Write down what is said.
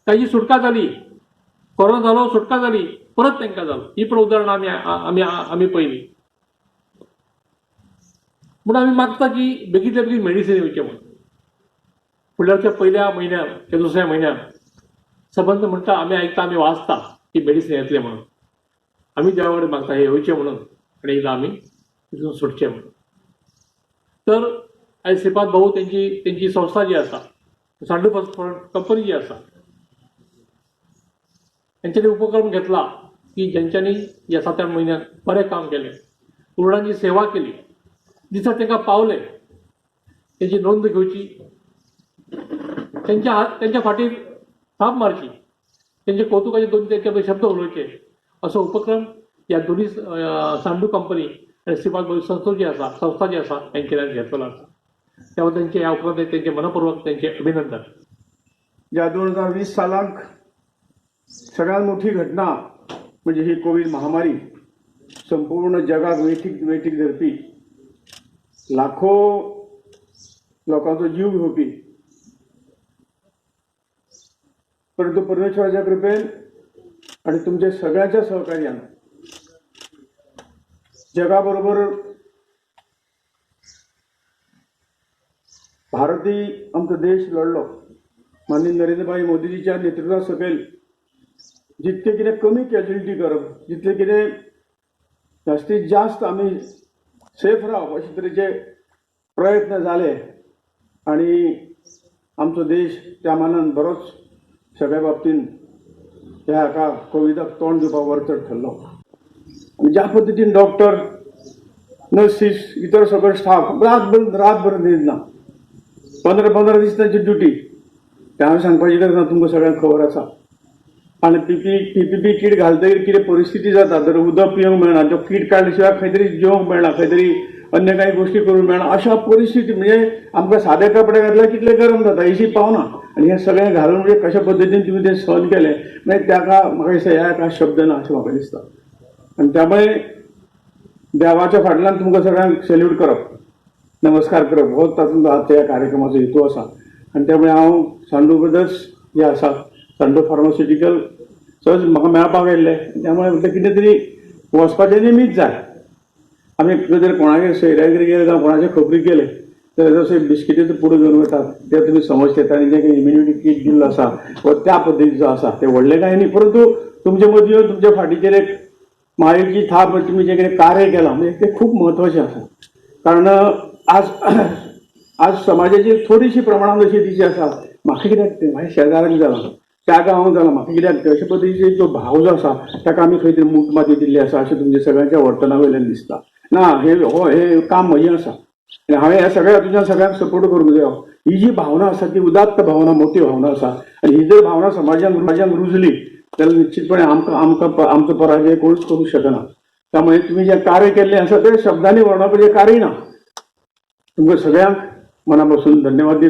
ताजी सुटका जाली. कोरोना जालो, सुटका जाली, परत तांकां जालो. ही पण उदाहरणां आमी आमी आमी पळयली. म्हणून आमी मागता की बेगींतल्या बेगीन मेडिसीन येवचें म्हणून. फुडल्या पयल्या म्हयन्यात किंवा दुसऱ्या म्हयन्यात सबंद म्हणटा, आमी आयकता, आमी वाचता की मेडिसीन येतलें म्हणून. आमी देवा कडेन मागता हें येवचें म्हणून आनी एकदां आमी तितून सुटचें म्हणून. तर आयज श्रीपाद भाऊ, तेंची संस्था जी आसा, सांडू कंपनी जी आसा, तेंच्यांनी उपक्रम घेतला की जेंच्यांनी ह्या 7-8 म्हयन्यांत बरें काम केलें, रुग्णांची सेवा केली, दिसा तांकां पावले, तेंची नोंद घेवची, तेंच्या हात तेंच्या फाटीर थाप मारची, तेंचे कौतुकाचे दोन तेंचे शब्द उलोवचे, असो उपक्रम ह्या दोनी सांडू कंपनी आनी श्रीपाद भाऊ संस्था जी आसा, संस्था जी आसा, तेंच्यानी घेतलेलो आसा. त्यामुळे तेंचे ह्या उपरांत तेंचे मनपूर्वक तेंचे अभिनंदन. ज्या 2020 सालाक सगळ्यात मोठी घटना म्हणजे ही कोवीड महामारी, संपूर्ण जगाक वेठीक वेठीक धरपी, लाखो लोकांचो जीव घेवपी. परंतु परमेश्वराच्या कृपेन आणि तुमच्या सगळ्यांच्या सहकार्यान जगाबरोबर भारतही आमचो देश लढलो. माननीय नरेंद्रभाई मोदीजीच्या नेतृत्वा सकयल जितके कितें कमी कॅज्युलिटी करप, जितले कितें जास्तीत जास्त आमी सेफ रावप अशे तरेचे प्रयत्न जाले आनी आमचो देश त्या मानान बरोच सगळ्या बाबतीन ह्या हाका कोविडाक तोंड दिवपाक वरचड ठरलो. आनी ज्या पद्दतीन डॉक्टर, नर्सीस, इतर सगळो स्टाफ रातभर रातभर न्हीद ना, 15-15 दीस तांची ड्युटी, तें हांवें सांगपाची गरज ना, तुमकां सगळ्यांक खबर आसा. आनी पीपीपी कीट घालतकीर कितें परिस्थिती जाता, जर उदक पिवंक मेळना, तो कीट काडल्या शिवाय खंय तरी जेवंक मेळना, खंय तरी अन्य काही गोष्टी करूंक मेळना. अशा परिस्थिती म्हणजे आमकां सादे कपडे घातल्यार कितले गरम जाता, एसी पावना. आनी हें सगळें घालून म्हणजे कशा पद्दतीन तुमी तें सहन केलें, मागीर ताका म्हाका दिसता ह्या काय शब्द ना अशें म्हाका दिसता. आनी त्यामुळे देवाच्या फाटल्यान तुमकां सगळ्यांक सॅल्यूट करप, नमस्कार करप हो तातूंत त्या कार्यक्रमाचो हेतू आसा. आनी त्यामुळे हांव सांडू ब्रदर्स जे आसा, सांडू फार्मास्युटिकल, सहज म्हाका मेळपाक आयिल्ले, त्यामुळे म्हटलें कितें तरी वचपाचें निमीत जाय. आमी खंय तरी कोणागेर सोयऱ्यागेर गेले जावं कोणाच्या खबरीक गेले तर जशें बिस्किटेचो पुडो घेवन वतात ते तुमी समजतात. आनी जें कितें इम्युनिटी कीट दिल्लो आसा हो त्या पद्दतीचो आसा, तें व्हडलें कांय न्ही, परंतु तुमचे मदीं येवन तुमच्या फाटीचेर एक मायेची थाप, तुमी जें कितें कार्य केलां म्हणजे तें खूब म्हत्वाचें आसा. कारण आज आज समाजाची थोडीशी प्रमाणान अशी दिशी आसा, म्हाका कित्याक तें, म्हाज्या शेजाऱ्याक जालां, त्या गांवांत जालां, म्हाका कित्याक तें, अशे पद्दतीची जो भाव जो आसा ताका आमी खंय तरी मूठ माती दिल्ली आसा अशें तुमच्या सगळ्यांच्या वर्तना वयल्यान दिसता. ना हे हो हे काम म्हजें आसा आनी हांवें ह्या सगळ्या तुज्या सगळ्यांक सपोर्ट करूंक जायो. ही जी भावना आसा ती उदात्त भावना, मोठी भावना आसा. आनी ही जर भावना समाजान समाजान रुजली जाल्यार निश्चितपणे आमकां आमकां आमचो पराजय कोणूच करूंक शकना. त्यामुळे तुमी जें कार्य केल्लें आसा तें शब्दांनी वर्णवपाचें कार्य ना. तुमकां सगळ्यांक मना पासून धन्यवाद दिता.